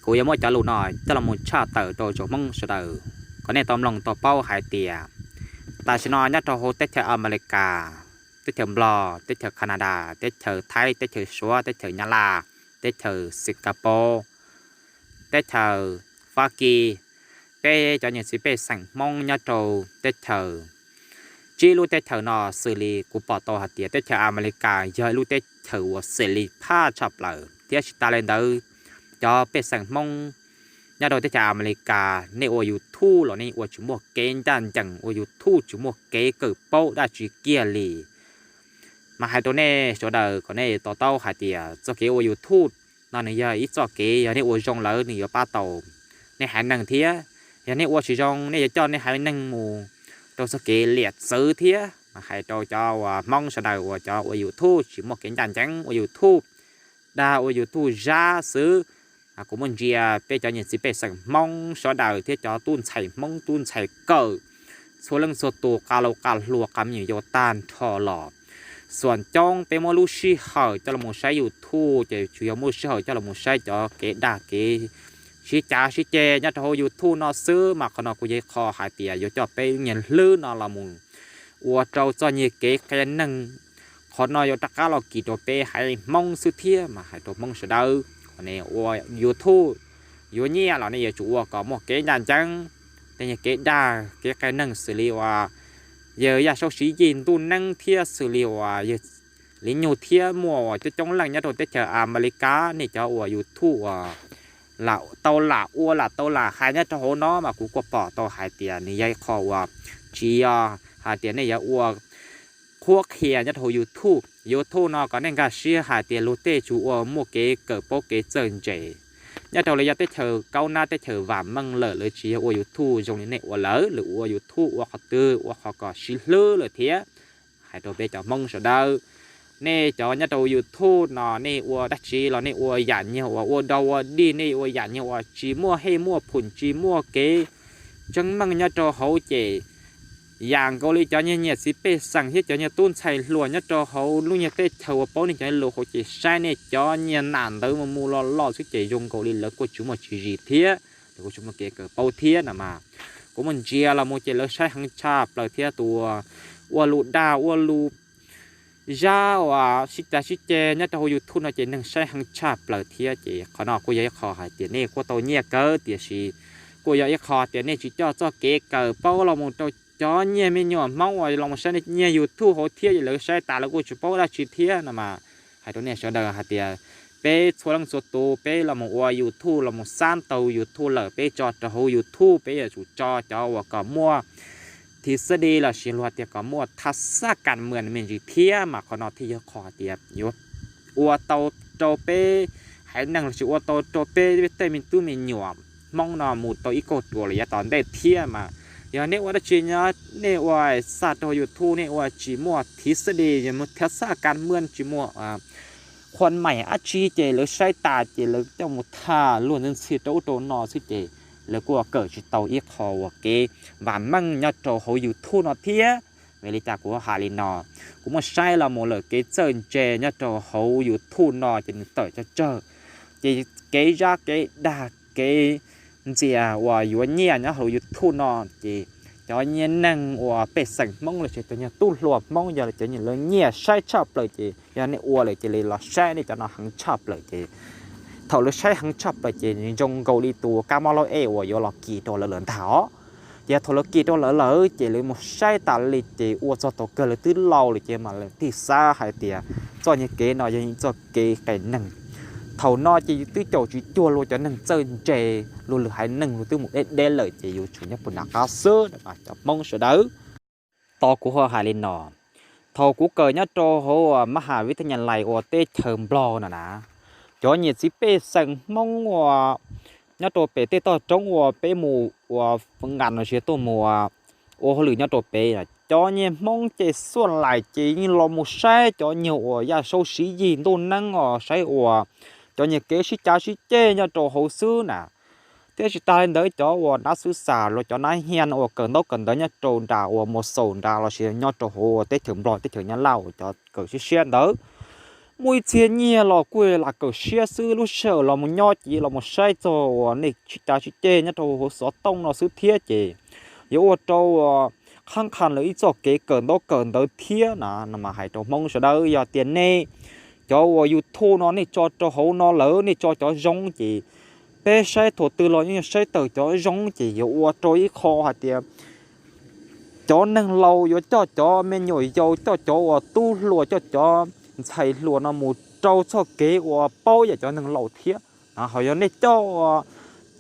Kuv yuav muab cov lus no coj los mus tshaj tawm rau tsoom Hmoob sawv daws kom nej tau mloog tau paub hais tias tam sim no nyob rau hauv teb chaws Amelikas, teb chaws Nplog, teb chaws Kanadas, teb chaws Thaib, teb chaws Suav, teb chaws Nyab Laj, teb chaws Singapore, teb chaws Fab Kis, peb cov niam txiv pej xeem Hmoob nyob rau teb chaws, tsib lub teb chaws no xws li kuv pom tau hais tias teb chaws Amelikas yog ib lub teb chaws uas xes li phaj tshaj plaws thiab tsis tas li ntawd cov pej xeem Hmoob nyob rau teb chaws Amelikas nej ua YouTube los nej ua tsis muaj kev ncaj ncees, ua YouTube tsis muaj kev kawm paub dab tsi kiag li. Mas hais rau nej sawv daws kom nej to taub hais tias txoj kev ua YouTube no nws yog ib txoj kev yog nej ua zoo lawm nws yuav pab tau nej haiv neeg thiab yog nej ua tsis zoo nej yuav coj nej haiv neeg mus rau txoj kev liam txwv thiab. Mas hais rau cov uas Hmoob sawv daws uas cov ua YouTube tsis muaj kev ncaj ncees, ua YouTube dag, ua YouTube zab xwb, kuv muaj ntsia peb cov niam txiv pej xeem Hmoob sawv daws thiab cov tub ntxhais Hmoob tub ntxhais kawm txhua leej txhua tus, qab laus qab hluas, qab me nyuam yaus tag nrho los xuas coob peb muab lub sij hawm coj los saib YouTube ces tsuas yog muab lub sij hawm coj los saib cov kev dag kev sib cav sib ceg nyob rau hauv YouTube no xwb. Mas qhov no kuj yog ib qho hais tias yuav coj peb nyias hlwb no los mus ua rau txoj nyias kev qias neeg. Qhov no yuav rov qab los kis rau peb haiv Hmoob xwb thiab. Mas hais rau Hmoob sawv daws, ua YouTube yuav nyiaj los nej yuav tsum ua kom muaj kev ncaj ncees, tej nyias kev dag kev qias neeg xws li uas yawg Yaj Saub Siv Yig ntuj neeb thiab xws li uas yawg Li Nyug thiab muaj uas coob coob leej nyob rau teb chaws Amelikas. Nej cov ua YouTube uas tau lam ua lam tau lam hais nyob rau hauv no mas kuv kuj pom tau hais tias nws yog ib qho uas tsis yog hais tias nej yuav ua qhuab qhia nyob rau hauv YouTube. YouTube no kom nej nkag siab hais tias luag tej tsuas ua muaj kev kawm paub kev txawj ntse nyob rau lawv yog teb chaws kaub nab teb chaws vam meej lawm, lawv tsis yog ua YouTube zoo li nej ua lawm, lawv ua YouTube ua qhov twg ua qhov kom sib hlwb lawm thiab. Hais rau peb cov Hmoob sawv daws, nej cov nyob rau YouTube no nej ua dab tsi los nej ua yam nyiag uas ua dog ua dig, nej ua yam nyiag uas tsis muaj hej muaj phum tsis muaj kev tseeb meej nyob rau hauv ces yam nkaus li cov niag niam txiv pej xeem thiab cov niag tub ntxhais hluas nyob rau hauv lub niag teb chaws uas paub nej cov lus hauv ces saib nej cov niag nam ntawd mus mus los los xwb ces zoo nkaus li lawv kuj tsis muaj tswv zis thiab lawv kuj tsis muaj kev kawm paub thiab no mas. Kuv mus ntsia los mus ces lawv saib heev tshaj plaws thiab, tus ua lus dag ua lus zab uas sib cav sib ceg nyob rau hauv YouTube no ces neeg saib heev tshaj plaws thiab. Ces qhov no kuj yog ib qho hais tias nej kuj tau nyiaj kawg, tiam sis kuj yog ib qho tias nej tsis coj txoj kev kawm paub los mus rau cov niag me nyuam Hmoob uas los saib nyiag YouTube hauv thiab, ces lawv saib tas lawv kuj tsis paub dab tsi thiab no mas. Hais rau nej sawv daws hais tias peb txhua leej txhua tus peb los mus ua YouTube los mus xab tau YouTube lawm, peb tso rau hauv YouTube peb yuav tsum tso cov uas kom muaj thib xab di los sis luag tias kom muaj thaj xaj kas mws me ntsis thiab, mas qhov no thiaj yog qhov hais tias yuav ua tau rau peb haiv neeg los sis ua tau rau peb tej me tub me nyuam Hmoob no mus tau ib kauj ruam los yav tom ntej thiab mas. Yog nej ua dab tsi nyob nej ua xa rau YouTube nej ua tsis muaj thib xab di, yog muaj thaj xaj kas mws tsis muaj qhuas maim dab tsi ces lawv saib tas ces lawv coj mus tham luag ntxhi rau ub rau no xwb ces lawv kuj kawm tsis tau ib qho uas kev vam meej nyob rau hauv YouTube no thiab. Vim li cas kuv hais li no? Kuv muaj saib los mus lawm kev txawj ntse nyob rau hauv YouTube no ces nws tawm tsawg tsawg, ces kev zab kev dag kev ntxias uas yuav nyiaj nyob hauv YouTube no ces cov niag neeg uas pej xeem Hmoob los sis cov niag tub hluas Hmoob yog cov niag lawv nyiam saib tshaj plaws ces yog nej ua lawm ces lawv los saib nej cov no heev tshaj plaws ces thaum lawv saib heev tshaj plaws ces zoo nkaus li tus kab mob laub ej uas yuav los kis rau lawv lawm ntag os. Ces thaum lawv kis rau lawv lawm ces lawv mus saib tas li ces ua txog thaum kawg lawv twb laus lawm ces mas lawv thiaj xav hais tias txoj niag kev no yog txoj kev qias neeg. Thaum no ces yus twb caum tsis cuag luag cov neeg txawj ntse, luag lwm haiv neeg luag twb mus deb deb lawm ces yuav tsum nyob puag nram qab xwb cov Hmoob sawv daws. Tos kuv ho hais li no, thaum kuv kawm nyob rau hauv mab has vib thab nyas lais uas teb chaws Nplog no na, cov niam txiv pej xeem Hmoob uas nyob rau pem tej toj roob uas peb mus ua nkas no sis tuaj mus ua hauj lwm nyob rau pem, cov niag Hmoob ces xuaj lais ces yeej los mus saib cov niag uas Yaj Saub Siv Yig ntuj neeb os, saib uas cov niag kev sib cav sib ceg nyob rau hauv xwb na. Thiab tsis tas li ntawd cov uas nab xwb xas los cov nab hias no uas kawm ntaub kawm ntawv nyob rau nram uas Mus Xaus nrad los sis nyob rau hauv uas teb chaws Nplog teb chaws Nyab Laj uas cov kawm siab siab ntawd, muaj ib txhia nyiaj los kuj lam kawm siab xwb, lub sij hawm los mus nyob ces los mus saib txog uas nej sib cav sib ceg nyob rau hauv xov tooj no xwb thiab ces yuav ua rau qhab qha lawv ib txoj kev kawm ntaub kawm ntawv thiab na. No mas hais rau Hmoob sawv daws, yog tias nej cov uas YouTube no nej tso rau hauv no lawm, nej tso cov zoo ces peb saib thaum twg los yeej saib tawm cov zoo ces yuav ua rau ib qho hais tias cov neeg laus yuav coj cov me nyuam yaus, coj cov uas tub hluas, coj cov ntxhais hluas no mus rau txoj kev uas paub yam cov neeg laus thiab. Ho yog nej coj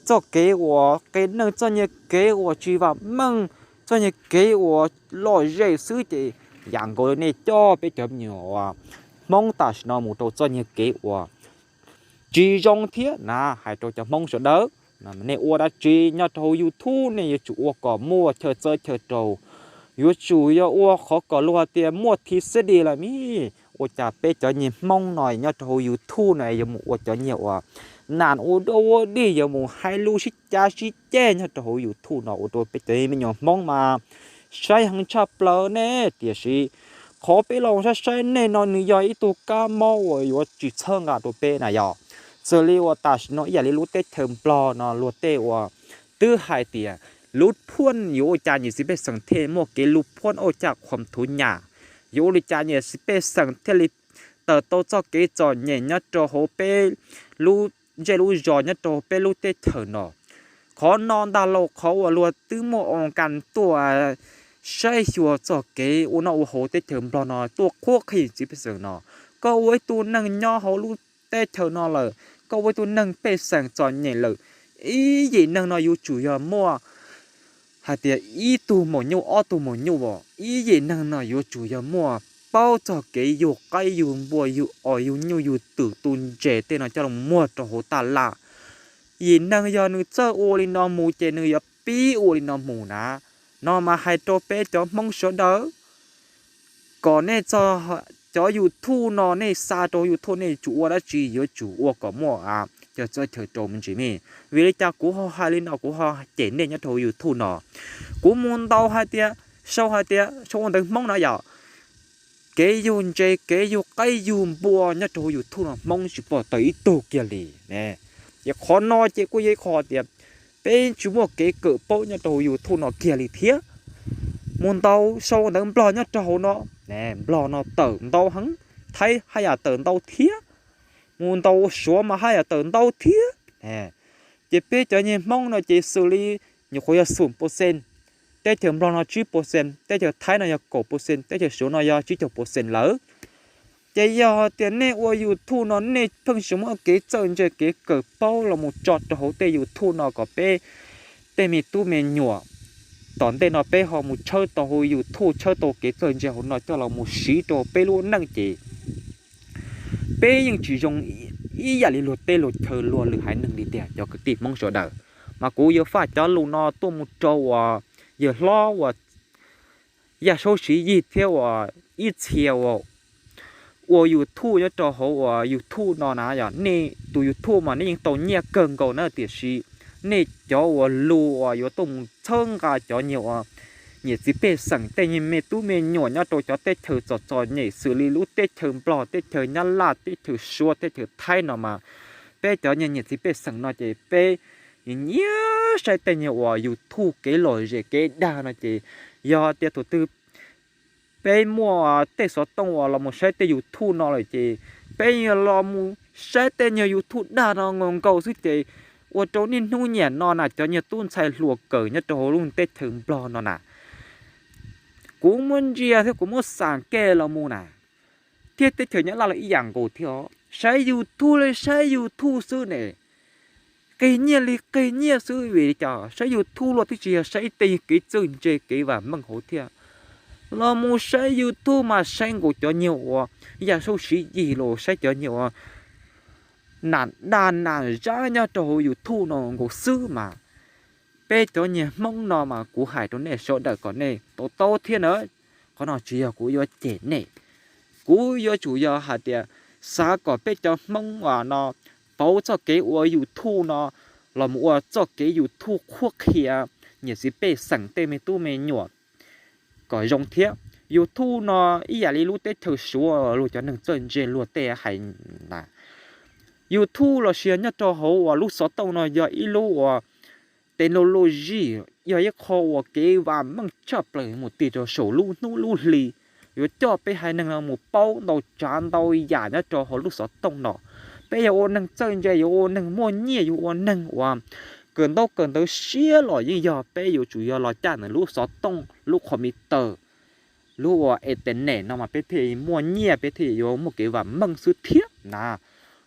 txoj kev uas qias neeg, txoj nyuag kev uas tsis vam meej, txoj nyuag kev uas lom zem xwb ces yam nkaus li nej coj peb cov me nyuam uas Hmoob tam sim no mus rau txoj nyuag kev uas tsis zoo thiab na. Hais rau cov Hmoob sawv daws, nej ua dab tsi nyob rau hauv YouTube nej yuav tsum ua kom muaj chaw txawb chaw rau, yuav tsum yog ua qhov kom luag hais tias muaj thib xeb di lawm mi. Ua cas peb cov nyuag Hmoob no nyob rau hauv YouTube no yuav mus ua cov nyuag uas nam ua dog ua dig, yuav mus hais lus sib cav sib ceg nyob rau hauv YouTube no ua rau peb cov me nyuam Hmoob mas saib heev tshaj plaws ne. Tiam sis qhov peb los saib saib nej no nws yog ib tug kab mob uas yuav tsis txhawb nqa rau peb na yog. Xws li uas tam sim no ib yam li lub teb chaws Nplog no luag tej uas twb hais tias lub phuaj yuav ua cas nyias txiv pej xeem thiaj muaj kev lub phuaj ua cas khuam thuv nyam, yuav ua li cas nyias txiv pej xeem thiaj li tawm tau txoj kev txom nyem nyob rau hauv peb lub zej lub zos nyob rau peb lub teb chaws no. Qhov no ntag lauj, qhov uas luag twb muaj oo kas tuaj saib xyuas txoj kev ua noj ua haus teb chaws Nplog no tuaj qhuab qhia txiv pej xeem no. Koj ua ib tug neeg nyob hauv lub teb chaws no lawm, koj ua ib tug neeg pej xeem txom nyem lawm, ib yim neeg no yuav tsum yog muaj hais tias ib tug maum nyuj ob tug maum nyuj as, ib yim neeg no yuav tsum yog muaj paub txog kev yug qaib yug npua yug os yug nyuj yug twm tu ntses tej no coj los muag rau hauv taj laj. Yim neeg yog nws txawj ua li no mus ces nws yuav pib ua li no mus na. No mas hais rau peb cov Hmoob sawv daws kom nej txog cov YouTube no nej xa rau YouTube nej tsum ua dab tsi yuav tsum ua kom muaj chaw txawb chaw rau me ntsis me. Vim li cas kuv ho hais li no, kuv ho cem nej nyob rau YouTube no? Kuv mus ntaus hais tias, sau hais tias sau ua ntawv Hmoob no yog kev yug ntses kev yug qaib yug npua nyob rau YouTube no Hmoob tsis pom tawm ib tug kiag li. Ces qhov no ces kuj yog ib qho tias peb tsis muaj kev kawm paub nyob rau YouTube no kiag li thiab. Mus ntaus sau ntawv Nplog nyob rau hauv no, Nplog no tawm ntau heev, Thaib haj yam tawm ntau thiab, mus ntaus Suav mas haj yam tawm ntau thiab. Ces peb cov nyuag Hmoob no ces xws li nyuam qhuav yog xum pua xees, teb chaws Nplog no tsib pua xees, teb chaws Thaib no yog kaum pua xees, teb chaws Suav no yog tsib caug pua xees lawm. Ces yog tias nej ua YouTube no nej pheej tsis muab kev txawj ntse kev kawm paub los mus tso rau hauv tej YouTube no kom peb tej me tub me nyuam tom ntej no peb ho mus tshawb tau hauv YouTube, tshawb tau kev txawj ntse hauv no coj los mus siv rau peb lub neej ces peb yeej tsis zoo ib yam li luag teb luag chaw luag lwm haiv neeg li tiag cov kwv tij Hmoob sawv daws. Mas kuv yuav faj cov lus no tuaj mus rau uas yawg hlob uas Yaj Saub Siv Yig thiab uas ib txhia uas ua YouTube nyob rau hauv uas YouTube no na yog nej tus YouTube mas nej yeej tau nyiaj kawg nkaus na tiam sis nej cov uas lus uas yuav tuaj mus txhawb nqa cov nyuag uas nyiam txiv pej xeem tej nyuag me tub me nyuam nyob rau cov teb chaws txom txom nyem xws li lub teb chaws Nplog, teb chaws Nyab Laj, teb chaws Suav, teb chaws Thaib no mas peb cov nyuag nyiam txiv pej xeem no ces peb nyiam saib tej nyuag uas YouTube kev lom zem kev dag no ces yog tias thaum twg peb muaj tej xov tooj uas los mus saib tej YouTube no lawm ces peb yuav los mus saib tej nyuag YouTube dag no nkaus nkaus xwb ces ua rau niaj hnub niam no na cov nyuag tub ntxhais hluas kawm nyob rau hauv lub teb chaws Nplog no na kuv muab ntsia thiab kuv muab xam kiag los mus na, thiab teb chaws Nyab Laj los ib yam nkaus thiab os, saib YouTube li saib YouTube xwb ne, qig nyiaj li qig nyiaj xwb vim li cas saib YouTube los twb tsis yog saib tej kev txawj ntse kev vam meej hauv thiab. Los mus saib YouTube mas saib nkaus cov nyuag uas Yaj Saub Siv Yig los saib cov nyuag uas nam dag nam zab nyob rau hauv YouTube no nkaus xwb mas peb cov nyuag Hmoob no mas kuv hais rau nej sawv daws kom nej to taub thiab na. Qhov no tsis yog kuv yuav cem nej, kuv yuav tsum yog hais tias xav kom peb cov Hmoob uas no pauv txoj kev ua YouTube no los mus ua txoj kev YouTube qhuab qhia nyiam txiv pej xeem tej me tub me nyuam kom zoo thiab. YouTube no ib yam li lub teb chaws Suav luag cov neeg txawj ntse luag tej hais na, YouTube los sis nyob rau hauv uas lub xov tooj no yog ib lub uas technology, yog ib qho uas kev vam meej tshaj plaws mus tig rau saum lub hnub lub hli, yuav coj peb haiv neeg no mus paub ntau tsav ntau yam nyob rau hauv lub xov tooj no. Peb yuav ua neeg txawj ntse, yuav ua neeg muaj nyiaj, yuav ua neeg uas kawm ntaub kawm ntawv siab los yeej yog peb yuav tsum yog los caj ntawm lub xov tooj, lub computer, lub uas internet no mas peb thiaj muaj nyiaj, peb thiaj yuav muaj kev vam meej xwb thiab na.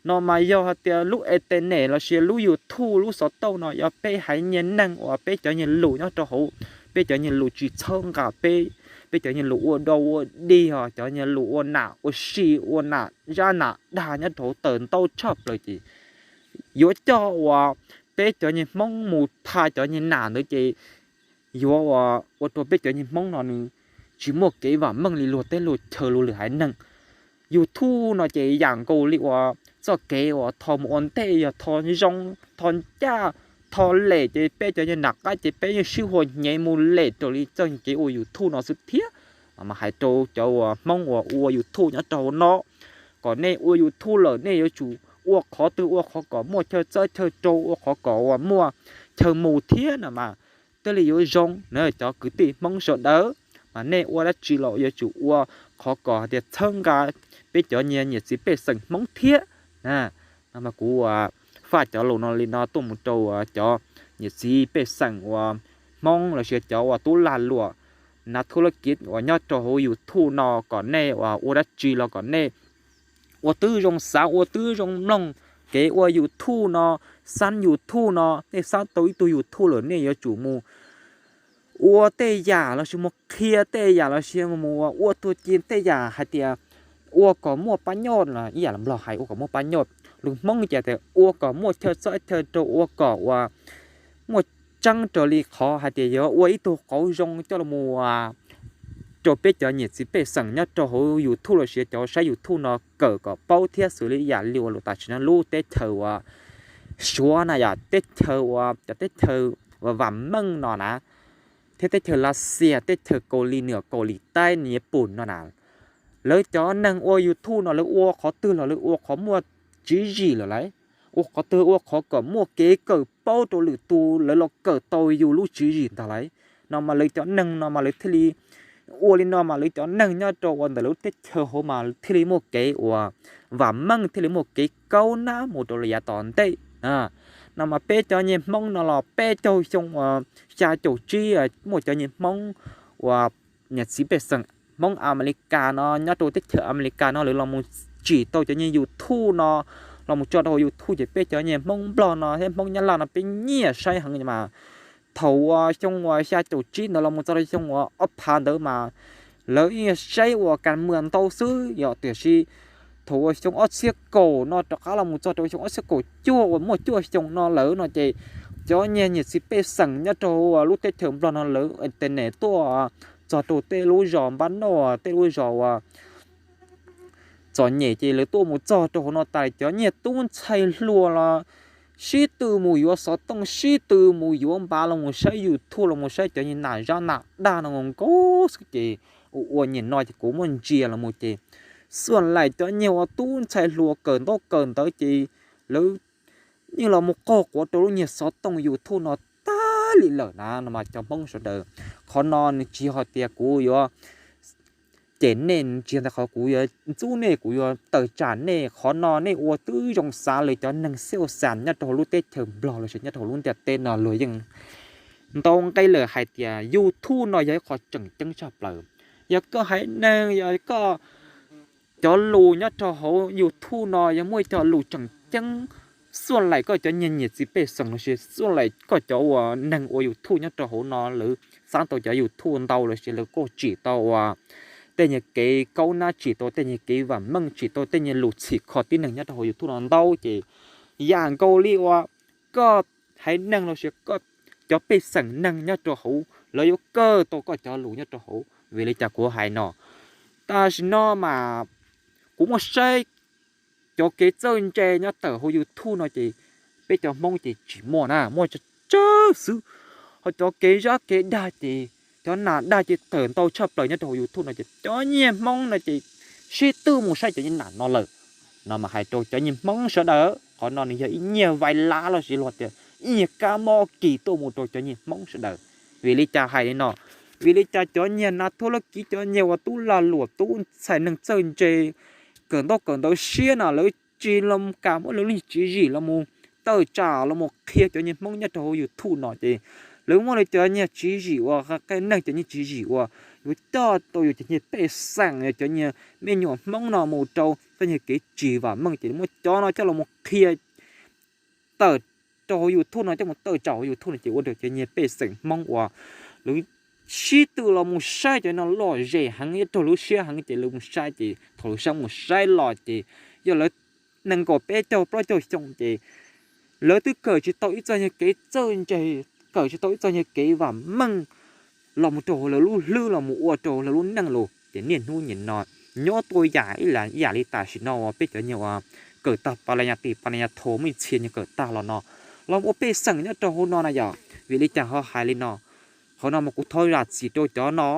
No mas yog hais tias lub internet los sis lub YouTube, lub xov tooj no yog peb haiv nyias neeg uas peb cov nyias lus nyob rau hauv, peb cov nyias lus tsis txhawb nqa peb, peb cov nyias lus ua dog ua dig, cov nyias lus ua nam ua si, ua nam zab nam dag nyob rau hauv tawm ntau tshaj plaws ces yuav coj uas peb cov nyias Hmoob mus tha cov nyias nam ntawd ces yuav ua rau peb cov nyias Hmoob no nws tsis muaj kev vam meej li luag teb luag chaw luag lwm haiv neeg. YouTube no ces yam nkaus li uas txoj kev uas tho mus ua ntej, yog tho zoo, tho ncaj, tho lem ces peb cov nyias nam qab ces peb yeej sib huas hnyev mus lem raws li txoj kev ua YouTube no xwb thiab. Mas hais rau cov uas Hmoob uas ua YouTube nyob rau hauv no, kom nej ua YouTube lawm nej yuav tsum ua qhov twg, ua qhov kom muaj chaw txawb chaw rau, ua qhov kom uas muaj chaw mus thiab no mas thiaj li yuav zoo na cov kwv tij Hmoob sawv daws. Mas nej ua dab tsi los yuav tsum ua qhov kom hais tias txhawb nqa peb cov nyias niam txiv pej xeem Hmoob thiab. No mas kuv faj cov lus no li no tuaj mus rau cov niam txiv pej xeem uas Hmoob los sis cov uas tub lag luam nav thub lab kiv uas nyob rau hauv YouTube no kom nej uas ua dab tsi los kom nej ua twb zoo xav, ua twb zoo mloog kev ua YouTube no, xab YouTube no. Nej xab tau ib tug YouTube lawm nej yuav tsum mus ua tej yam los sis mus qhia tej yam los sis mus ua tuag ci tej yam hais tias ua kom muaj pab nyoj los ib yam li Nplog hais ua kom muaj pab nyoj, lus Hmoob ces tias ua kom muaj chaw txawb chaw rau, ua kom uas muaj tseeb raws li qhov hais tias yuav ua ib tug qauv zoo coj los mus rau peb cov niam txiv pej xeem nyob rau hauv YouTube los sis cov saib YouTube no kawm kom paub thiab xws li ib yam li uas lus tam sim no lub teb chaws uas Suav na yom, teb chaws uas cov teb chaws uas vam meej no na, thiab teb chaws Lav Xias, teb chaws Kaus Lim Nuam, Kaus Lim Taib, Nyij Pooj no na, lawv cov neeg ua YouTube no lawv ua qhov twg los lawv ua qhov muaj tswv yim lawm lauj. Ua qhov twg ua qhov kom muaj kev kawm paub rau lwm tus lawv los kawm tau yus lub tswv yim ntag lauj. No mas lawv cov neeg no mas lawv thiaj li ua li no mas lawv cov neeg nyob rau uas ntawm lub teb chaws hauv mas thiaj li muaj kev uas vam meej, thiaj li muaj kev kaub nab mus rau yav tom ntej. No mas peb cov nyias Hmoob no los peb caug xyoo uas xya caum tsib muaj cov nyias Hmoob uas niam txiv pej xeem Hmoob Amelikas no nyob rau teb chaws Amelikas no lawv los mus tsim tau cov nyias YouTube no los mus tso rau hauv YouTube ces peb cov nyias Hmoob Nplog no thiab Hmoob Nyab Laj no peb nyiam saib heev mas thaum uas xyoo uas xya caum tsib ntawd los mus txog rau xyoo uas ob phav ntawd mas lawv yeej saib uas kas muas ntau xwb yom, tiam sis thaum uas xyoo ob txhiab kaum no rov qab los mus txog rau xyoo ob txhiab kaum cuaj uas muaj cuaj xyoo no lawm no ces cov nyias niam txiv pej xeem nyob rau lub teb chaws Nplog no lawv internet tuaj txog rau tej lub zos npab noj, tej lub zos uas txom nyem ces lawv tuaj mus txog rau hauv no tas cov nyias tub ntxhais hluas los sib tw mus yuav xov tooj, sib tw mus yuav npav los mus saib YouTube los mus saib cov nyias nam zab nam dag no nkaus xwb ces ua ua nyias no ces kuv muaj ntsia los mus ces xuaj laim cov nyias uas tub ntxhais hluas kawm ntaub kawm ntawv ces lawv yeej los mus qaug quav rau lub nyias xov tooj YouTube no tag li lawm na. No mas cov Hmoob sawv daws, qhov no nws tsis yog hais tias kuv yuav cem nej, tsis yog ntawm qhov kuv yuav ntxub nej, kuv yuav tawm tsam nej. Qhov no nej ua twb zoo xav, lawv cov neeg xiaus xas nyob rau hauv lub teb chaws Nplog los sis nyob rau hauv lub ntiaj teb no luag yeej ntau nqe lawm hais tias YouTube no yog ib qho tseem ceeb tshaj plaws. Yog koj haiv neeg, yog koj cov lus nyob rau hauv YouTube no yog muaj ib co lus tseem ceeb, xuaj laim koj cov nyias niam txiv pej xeem los sis xuaj laim koj cov uas neeg ua YouTube nyob rau hauv no lawv xav tau cov YouTube ntau los sis lawv kuj tsim tau uas tej nyias kev kaub nab, tsim tau tej nyias kev vam meej, tsim tau tej nyias lus txhim kho tib neeg nyob rau hauv YouTube no ntau ces yam nkaus li uas koj haiv neeg los sis koj cov pej xeem neeg nyob rau hauv lawv yuav kawm tau koj cov lus nyob rau hauv. Vim li cas kuv hais no? Tam sim no mas kuv muaj saib cov kev txawj ntse nyob tawm hauv YouTube no ces peb cov Hmoob ces tsis muaj na, muaj tsawg tsawg xwb. Ho cov kev zab kev dag ces cov nas dag ces tawm ntau tshaj plaws nyob rau hauv YouTube no ces cov nyiag Hmoob no ces sib tw mus saib cov nyiag nas no lawm. No mas hais rau cov nyiag Hmoob sawv daws, qhov no nws yog ib nyiag vais lav los sis luag tias ib nyiag kab mob kis tuaj mus rau cov nyiag Hmoob sawv daws. Vim li cas hais li no? Vim li cas cov nyiag nas thuab lab kiv, cov nyiag uas tub lag luam tub ntxhais neeg txawj ntse kawm ntaub kawm ntawv siab no lawv tsis los kam muab lawv lub tswv yim los mus tawm tsam los mus qhia cov nyiag Hmoob nyob rau hauv YouTube no ces lawv muab lawv cov nyiag tswv yim uas qe neeg, cov nyiag tswv yim uas yuav coj tau yus cov nyiag pej xeem, cov nyiag me nyuam Hmoob no mus rau txoj nyiag kev tsis vam meej ces muab cov no coj los mus qhia tawm rau hauv YouTube no, coj mus tawm tsam hauv YouTube no ces ua rau cov nyiag pej xeem Hmoob uas lawv sib tw los mus saib cov no lom zem heev, nyob rau lub siab heev ces lawv mus saib ces thaum lawv saib mus saib los ces yog lawv nees nkaum peb caug plaub caug xyoo ces lawv twb kawm tsis tau ib txoj nyiag kev txawj ntse, kawm tsis tau ib txoj nyiag kev vam meej los mus rau hauv lawv lub hlwb los mus ua rau lawv lub neej los ces niaj hnub nim no nyob tua yam ib yam li tam sim no uas peb cov nyiag uas kawm tag pa la nyas tis pa la nyas tho muaj ib txhia nyiag kawm tag los no los ua pej xeem nyob rau hauv no na yom. Vim li cas ho hais li no? Qhov no mas kuv thov zam txim rau cov no.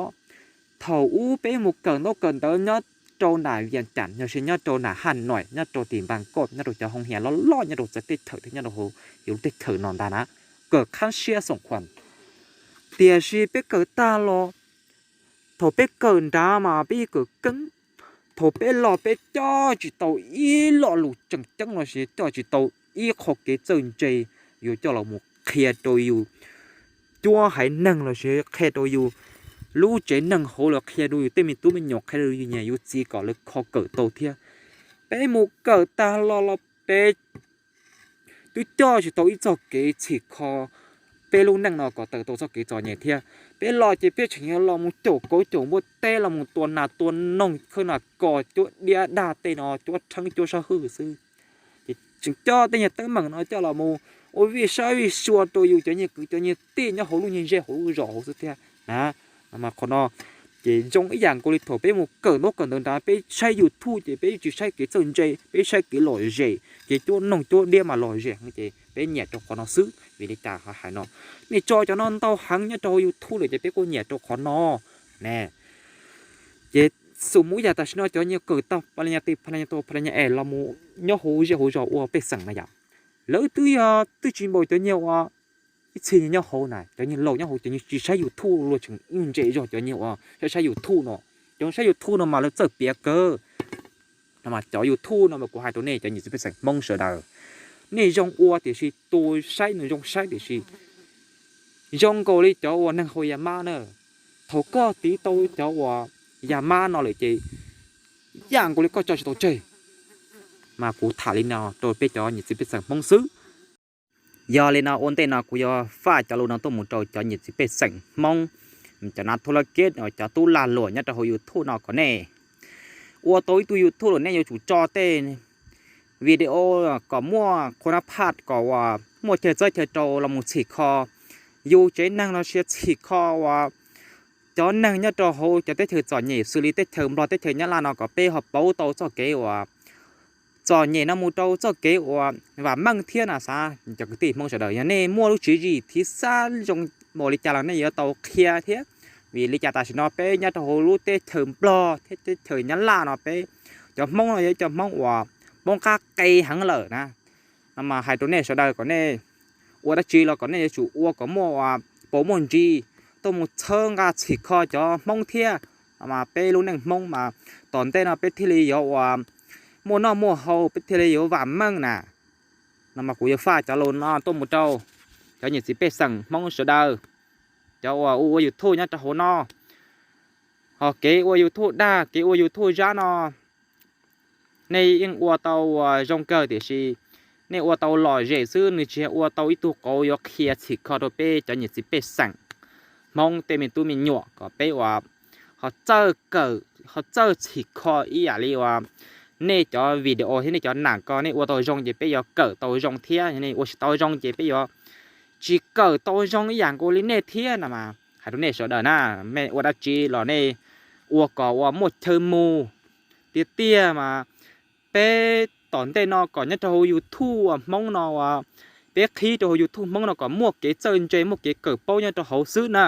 Thaum ub peb mus kawm ntaub kawm ntawv nyob rau nram Vias Cas los sis nyob rau nram Haj Noim, nyob rau tim Npas Koj, nyob rau cov hoo hias loj loj nyob rau txawv teb chaws thiab nyob rau hauv yus lub teb chaws no ntag na, kawm khab siab xoom khuam. Tiam sis peb kawm tag los, thaum peb kawm nrad mas peb yeej kawm keeb, thaum peb los peb coj tsis tau ib lo lus tseem ceeb los sis coj tsis tau ib qho kev txawj ntse yuav coj los mus qhia rau yus cuab haiv neeg los sis qhia rau yus lub tsev neeg hauv los qhia rau yus tej me tub me nyuam, qhia rau yus niam yus txiv kom lawv kho kawm tau thiab. Peb mus kawm tag los los peb twb coj tsis tau ib txoj kev txhim kho peb lub neej no kom tawm tau txoj kev txom nyem thiab. Peb los ces peb tseem yuav los mus caum kauv caum npua teb, los mus tua nas tua noog, khawb nas kos, cuab diab dag tej no, cuab rheeb cuab sab hwj xwb. Ces tseem coj tej niag teeb meem no coj los mus ua vij sab vij sua rau yus cov niag kwv cov niag tij nyob hauv lub niag zej hauv lub zos hauv xwb thiab na. Mas qhov no ces zoo ib yam nkaus li thaum peb mus kawm ntaub kawm ntawv nrad, peb saib YouTube ces peb tsis saib kev txawj ntse, peb saib kev lom zem, kev cuab noog cuab diab mas lom zem heev ces peb nyiam rau qhov no xwb. Vim li cas ho hais no? Nej tso cov no ntau heev nyob rau hauv YouTube lawm ces peb kuj nyiam rau qhov no ne. Ces xum mus ib yam tam sim no cov nyiag kawm tag pa la nyas tis pa la nyas tho pa la nyas es los mus nyob hauv zej hauv zos ua pej xeem na yom, lawv twb yog twb tsis npaum cov nyiag uas ib txhia nyob hauv na, cov nyiag laus nyob hauv ces nyiag tsis saib YouTube, luag tseem ntse zog cov nyiag uas saib saib YouTube no. Cov saib YouTube no mas lawv txawj piav kawg. Cov YouTube no mas kuv hais rau nej cov niam txiv pej xeem Hmoob sawv daws, nej zoo ua tiam sis tus saib nws zoo saib tiam sis zoo nkaus li cov uas neeg haus yas mab na. Thaum koj tiv tau cov uas yas mab no lawm ces yam nkaus li koj tso tsis tau tseg. Mas kuv tham li no rau peb cov niam txiv pej xeem Hmoob xwb. Yog li no ua ntej no kuv yuav faj cov lus no tuaj mus rau cov niam txiv pej xeem Hmoob, cov nav thuj lab keb, cov tub lag luam nyob rau hauv YouTube no kom nej ua tau ib tug YouTube los nej yuav tsum tso tej video kom muaj qhua nab phaj kom uas muaj chaw txawb chaw rau los mus txhim kho yus tsev neeg los sis txhim kho uas cov neeg nyob rau hauv cov teb chaws txom nyem xws li teb chaws Nplog teb chaws Nyab Laj no kom peb ho pauv tau txoj kev uas txom nyem no mus rau txoj kev uas vam meej thiab na. Xav cov kwv tij Hmoob sawv daws, yog nej muaj lub tswv yim thib xab zoo npaum li cas los nej yuav tau qhia thiab. Vim li cas tam sim no peb nyob rau hauv lub teb chaws Nplog thiab teb chaws Nyab Laj no peb cov Hmoob no yog cov Hmoob uas poob qab qe heev lawm na. No mas hais rau nej sawv daws kom nej ua dab tsi los kom nej yuav tsum ua kom muaj uas paus muaj ntsis tuaj mus txhawb nqa txhim kho cov Hmoob thiab. No mas peb lub neej Hmoob mas tom ntej no peb thiaj li yuav uas muaj noj muaj haus, peb thiaj li yuav vam meej na. No mas kuv yuav faj cov lus no tuaj mus rau cov niam txiv pej xeem Hmoob sawv daws, cov uas ua ua YouTube nyob rau hauv no. Ho kev ua YouTube dag, kev ua YouTube zab no nej yeej ua tau uas zoo kawg tiam sis nej ua tau lom zem xwb, nws tsis ua tau ib tug qauv yuav qhia txhim kho rau peb cov niam txiv pej xeem Hmoob tej me tub me nyuam kom peb uas ho txawj kawm, ho txawj txhim kho ib yam li uas nej cov video thiab nej cov nam ko, nej ua tau zoo ces peb yuav kawm tau zoo thiab, nej ua tsis tau zoo ces peb yuav tsis kawm tau zoo ib yam nkaus li nej thiab no mas. Hais rau nej sawv daws na, nej ua dab tsi los nej ua kom uas muaj chaw mus. Tiag tiag mas peb tom ntej no kom nyob rau hauv YouTube uas Hmoob no uas peb qhib rau hauv YouTube Hmoob no kom muaj kev txawj ntse muaj kev kawm paub nyob rau hauv xwb na.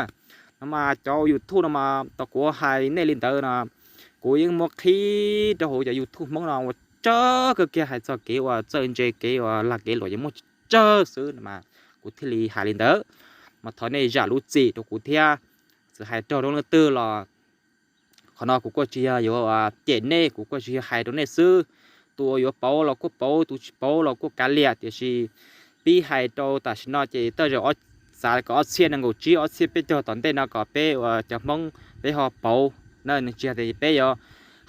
No mas cov YouTube no mas tau kuv hais nej li ntawd no, kuv yeej muab qhib rau hauv cov YouTube Hmoob no uas tsawg kawg kiag hais txog kev uas txawj ntse, kev uas lag kev luam yeej muaj tsawg xwb mas kuv thiaj li hais li ntawd. Mas thov nej zam lub txim rau kuv thiab, txawm hais raug rau leej twg los qhov no kuv kuj tsis yog yuav cem nej, kuv kuj tsis yog hais rau nej xwb. Tus uas yuav pauv los kuj pauv, tus tsis pauv los kuj kav liam, tiam sis peb hais rau tam sim no ces tej zaum ob, xav kom ob txhiab nees nkaum tsib, ob txhiab peb caug tom ntej no kom peb uas cov Hmoob peb ho pauv na, nws tsis yog tias peb yuav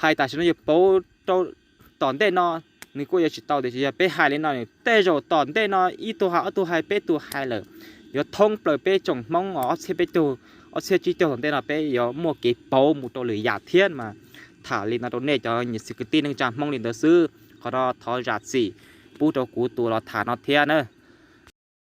hais tam sim no yuav pauv rau tom ntej no nws kuj yuav tsis tau, tiam sis yog peb hais li no tej zaum tom ntej no ib tug hais, ob tug hais, peb tug hais lawm, yuav thoob plaws peb tsoom Hmoob ob txhiab peb caug, ob txhiab tsib caug tom ntej no peb yuav muaj kev pauv mus rau lwm yam thiab mas. Tham li no rau nej cov niam txiv kwv tij neej tsa Hmoob li ntawd xwb, qhov no thov zam txim pub rau kuv tus los tham no thiab na.